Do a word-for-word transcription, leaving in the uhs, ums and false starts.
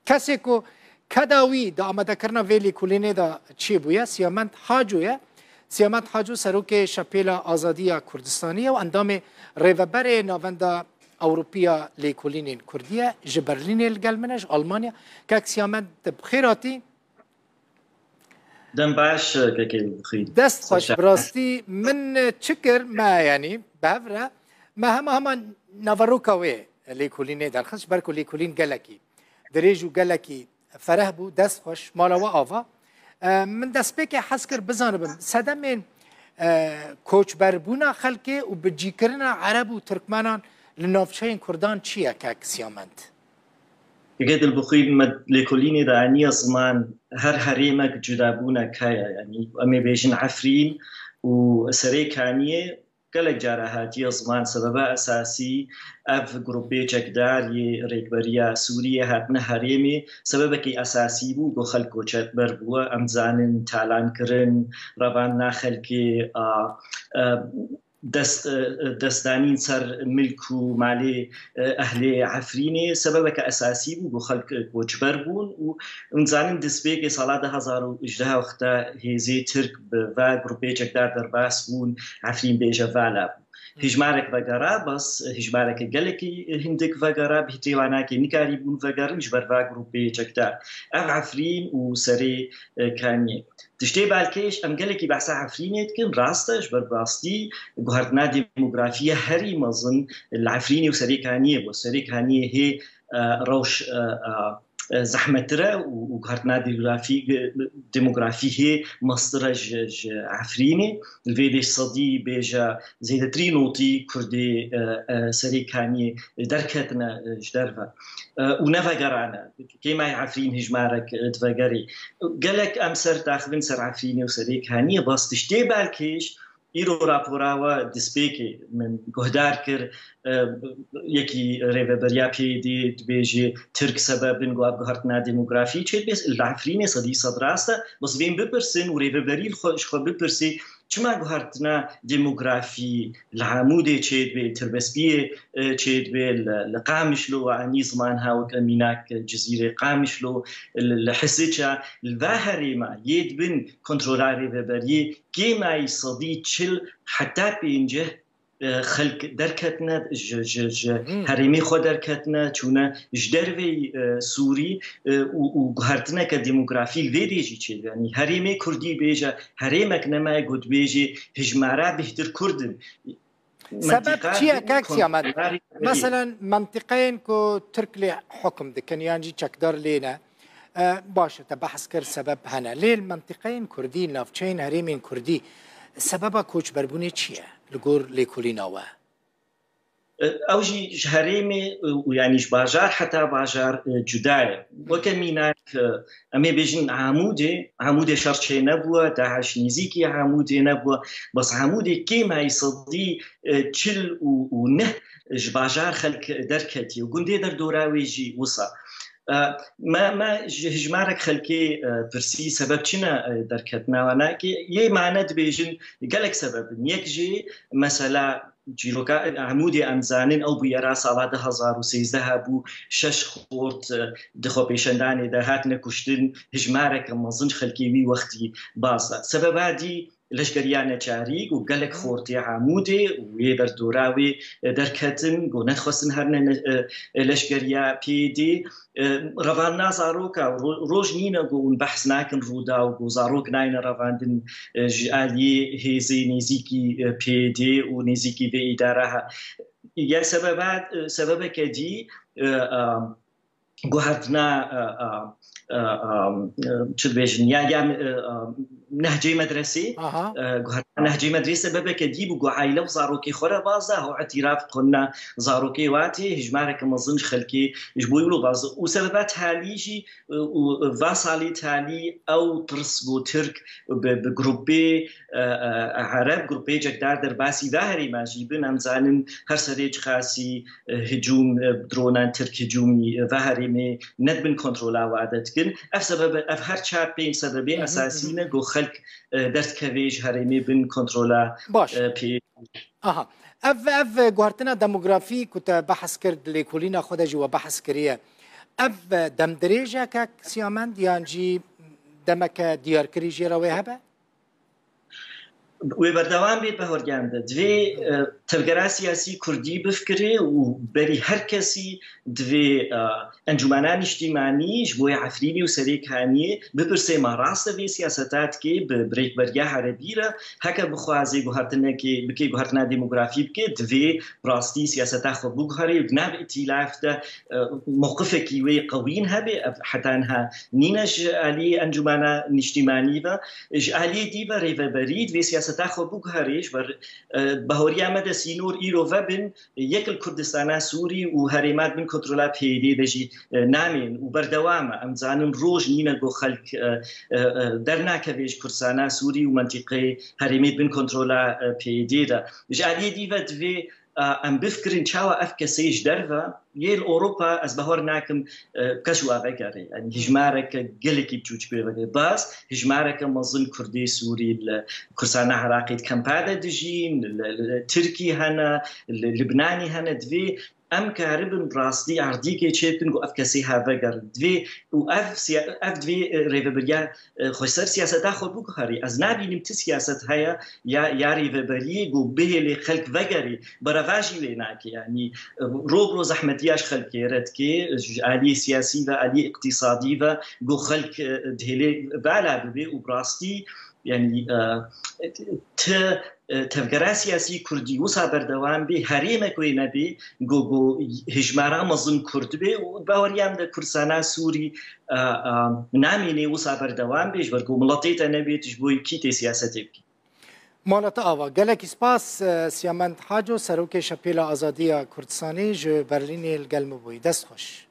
Kesê ku keda wî di amadekirina vê lêkolînê de çêbûye, Siyamend Haco ye. Siyamend Haco serokê Şepêla Azadiya Kurdistanî ye û endamê Rêveberê Navenda Ewropiya Lêkolînên Kurdî ye. Ji Berlînê li gel min e, ji Almanya. Kek Siyamend, tu bi xêr hatî. Dem baş, kekê Xwîn. Dest xweş, bi rastî min çi kir, me, yanî, bi hev re, me hema hema naveroka wê lêkolînê derxist, ji ber ku lêkolîn gelekî dirêj û gelekî fereh bû, dest xweş, mala we ava. E, min destpêkê hez kir bizanibim, sedemên, e, koçberbûna xelkê û bicîkirina Ereb û Tirkmenan li navçeyên Kurdan çi ye, kek Siyamend? Yekê dilbixwîn me lêkolînê de aniye ziman her herêmek cudabûnek heye. Yanî em ê bêjin Efrîn û Serê Kaniyê gelek cara hatiye ziman sebeba esasî ev grûpê çekdar yê rêkberiya Sûriyê hatine herêmê. Sebebekî esasî bû ku xelk koçber bû. Em dizanin talankirin, revandina xelkê, a, a, dest, e, e, destdanîn ser milk û malê, e, ehlê Efrînê sebebeke esasî bû ku xelk, e, koçber bûn û em dizanin destpêkê sala du hezar û hejdeh wexta hêzê Tirk bi va grûpê çekdar derbas bûn, Efrîn bêje vala bû. Hijmarek vegera, bes hijmareke gelekî hindik vegera, bi hêtê wana kê nikarîbûn vegerin ji ber va grûpê çekdar. Ev Efrîn û Serê, e, Kaniyê. Tiştê balkêş, em gelekî behsa Efrînê dikin, rast e, ji ber bi rastî guhertina demografî ya herî mezin li Efrînê û Serê Kaniyê bû. Serê Kaniyê hê, e, rewş, e, e, e, zehmettir e û, û guhertina demografî, demografî hê mestir e ji, ji Efrînê. Li vê dê sedî bêje zêdetirî notî Kurdê, e, e, Serê Kaniyê derketine, e, ji derve. E, û nevegerane. Kêmayî Efrîn hijmarek, e, divegerê. Gelek em ser daxivin ser Efrînê û Serê Kaniyê, bas tiştê balkêş, îro rapora we destpêkê min guhdar kir, e, yekî rêveberiya P Y D'ê dibêje Tirk sebeb in ku ev guhertina demografî çêdibe, li Efrînê sedî sed rast e, bes vên bipirsin û rêveberî li xwe, ji xwe bipirsê, çima guhertina demografî li Amûdê çêdibe, li Tirbespiyê, e, çêdibe, li, li Qamişlo, we anî ziman ha weke mînak Cizîrê Qamişlo, li, li Hisiça, li va herêma yê dibin kontrola rêveberiyê kêmayî sedî çil heta pêncî, e, xelk derketine, ji, ji, ji Hmm. herêmê xwe derketine, çûne ji derveyî, e, Sûrî, e, û, û guhertineke demografî li vê dê jî çêdibe. Yanî herêmê Kurdî bêje herêmek nemaye ku dibêjê hijmara bêhtir Kurd in. Sebeb çi ye, kek Siyamend? Meselen, mentiqeyên ku Tirk lê hukm dikin yan jî çekdar lê ne, e, baş e, te behs kir sebeb hene. Lê li mentiqeyên Kurdî, navçeyên herêmên Kurdî, sebeba koçberbûnê çi ye li gor lêkolîna we? E, ew jî ji herêmê, e, û yanî ji bajar heta bajar, e, cuda ye. Weke mînak, e, em ê bêjin Amûdê, Amûdê şer çênebûye, DAIŞ nêzîkî Amûdê nebûye. Bes Amûdê kêmayî sedî, e, çil û, û neh ji bajar xelk derketiye. Gundê derdora wê jî wisa. E, me, me ji hijmarek xelkê, e, pirsî sebeb çi ne, e, derketina wan nakê? Yê mane dibêjin gelek sebeb in. Yek jî mesela çîroka Amûdê em zanin, ew bûyera sala du hezar û sêzdeh bû, şeş xort, e, di xwepêşandanê de hatine kuştin, hijmareke mezin ji xelkê wî wextî baz da. Sebeba dî leşkeriya neçarî ku gelek xortê Amûdê û yê derdora wê, e, derketin, ku nedixwestin herine ne-, e, e, leşkeriya P Y D'ê. E, revandina zaroka, ro-, roj nîne ku hûn behs nakin Rûdaw, ku zarok nayne revandin, e, ji aliyê hêzê nêzîkî, e, P Y D'ê û nêzîkî vê îdara he. Ya sebeba, e, sebebeke dî, e, e, guhertina, e, e, e, e, çi dibêjin, ya, ya, e, e, nehcê medresê, Aha. e, guhertina nehcê medresê sebebeke dî bû ku aile û zarokê xwe re baz da, ho îtiraf xwendina zarokê watê, hijmareke mezin ji xelkê ji bo wilo baz da. Û sebeba talî jî, e, û va salê talî ew tirs ku Tirk bi, bi grûpê, e, e, Ereb, grûpê çekdar derbasî va herêma jî bin, em zanin her serê çiqasî, e, hicûm, e, dronan Tirk hicûmî, e, va herêmê nedibin kontrola wa de dikin. Ev sebebe, ev her çar pênc sebebê Hı hı, esasî hı hı. ne ku xelk, e, derdikeve ji herêmê bin kontrola, Baş. e, pê. Aha. Ev, ev guhertina demografî ku te behs kir, di lêkolîna xwe de jî we behs kiriye. Ev demdirêj e kek Siyamend yan jî demeke diyarkirî jê re wê hebe? Wê berdewam bêt, Beho Riyamend. Divê e, tevgera siyasî kurdî bifikirê û berî her kesî divê e, encûmena niştîmanî ji bo yê Efrînê û Serêkaniyê bipirse, ma rast e vê siyaseta dike bi bi rêkberiya erebî re, heke bixwaze guhertinekê bike, guhertina demografî bike, divê bi rastî siyaseta xwe biguherê û di nav îtîlaf de e, mewqifekî wê qewîn hebe. Ev heta niha nîne ji aliyê encûmena niştîmanî ve. Ji aliyê dî ve rêveberî divê siyaseta xwe biguherê, ji ber e, bahoriya me de sînor îro vebin, yek li Kurdistana Sûrî û herêma di bin kontrola P Y D'ê de jî e, namên û berdewam e. Em dizanin roj nîne ku xelk e, e, e, dernakeve ji Kurdistana Sûrî û mentîqeyê herêmê di bin kontrola e, P Y D'ê de. Ji aliyê dî ve divê e, em bifikirin çawa ev kesê ji derve yê li Ewropa, ez bawer nakim e, kes û ave gere. Yani hijmareke gelekî biçûk pê vege. Bas hijmareke mezin Kurdê Sûrî li Kurdistana Iraqê di kempa de dijîn, li, li Tirkî hene, li Libnanê hene, divê em karibin rastî erdîkê çêbikin ku ev kesê ha vegerin. Divê û ev siya- ev divê e, rêveberiya e, xweser siyaseta xwe biguherî. Ez nabînim ti siyaset heye ya, ya rêveberiyê ku bihêlê xelk vegerî, berevajî wê nake. Yanî e, ro bi ro zehmetiya ji xelkê re dike, ji aliyê siyasî ve, aliyê îqtîsadî ve ku xelk e, dihêlê vala bibe û bi rastî yanî e, ti e, tevgera siyasî kurdî wisa berdewam bê, herêmek wê nebê, ku ku hijmara mezin kurd bê û baweriyan de Kurdistana Sûrî e, e, namînê wisa berdewam bê, ji ber ku miletê te nebê, tu ji bo kî tê siyasetê bikî. Mala te ava. Gelekî spas e, Siyamend Haco, Serokê Şepêla Azadiya Kurdistanê ji Berlînê li gel me bûyî. Dest xweş.